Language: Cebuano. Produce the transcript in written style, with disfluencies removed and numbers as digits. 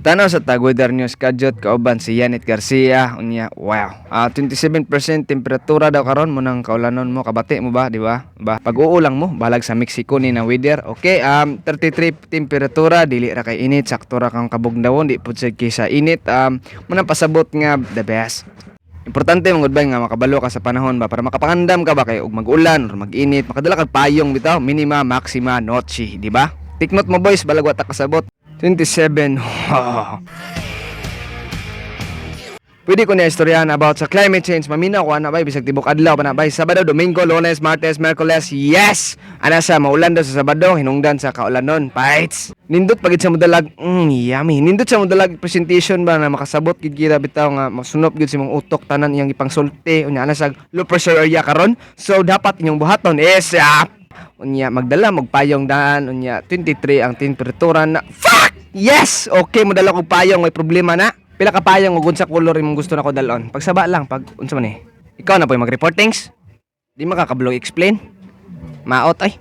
Tanaw sa tag weather news kadyot kauban si Yanit Garcia. Unya, wow. 27% temperatura daw karon mo nang kaulanon mo, kabati mo ba, di ba? Ba pag-uulang mo balag sa Mexico ni na weather. Okay, 33 temperatura, dili ra kay init, sakto ra kang kabugndawon, di pud sad kay sa init. Mo nang pasabot nga the best. Importante mga ba nga makabalo ka sa panahon ba para makapangandam ka ba kay og mag-ulan or mag-init, makadala kag payong bitaw, minima, maxima, noche, di ba? Take note mo, boys, balag wa ta kasabot. 27. Pwede ko na istoryahan about sa climate change. Maminaw ko ana bay bisag tibok adlaw pa na bay. Sabado, Domingo, Lunes, Martes, Miyerkules. Yes! Ana sa maulan daw sa Sabado, hinungdan sa kaulanon. Fights. Nindot pagid sa modalag. Yummy. Nindot sa modalag presentation ba na makasabot gid kita bitaw nga masunop gid sa imong utok tanan iyang ipangsulti. Unya ana sa low pressure area karon. So dapat inyong buhaton is unya magdala magpayong daan. Unya 23 ang temperatura na. Fuck! Yes! Okay, modala kog payong, may problema na. Pila ka payong ug unsa color imong gusto nako dalon? Pagsaba lang pag unsa man eh. Ikaw na po yung mag-reportings. Di makakablog explain. Maot ay.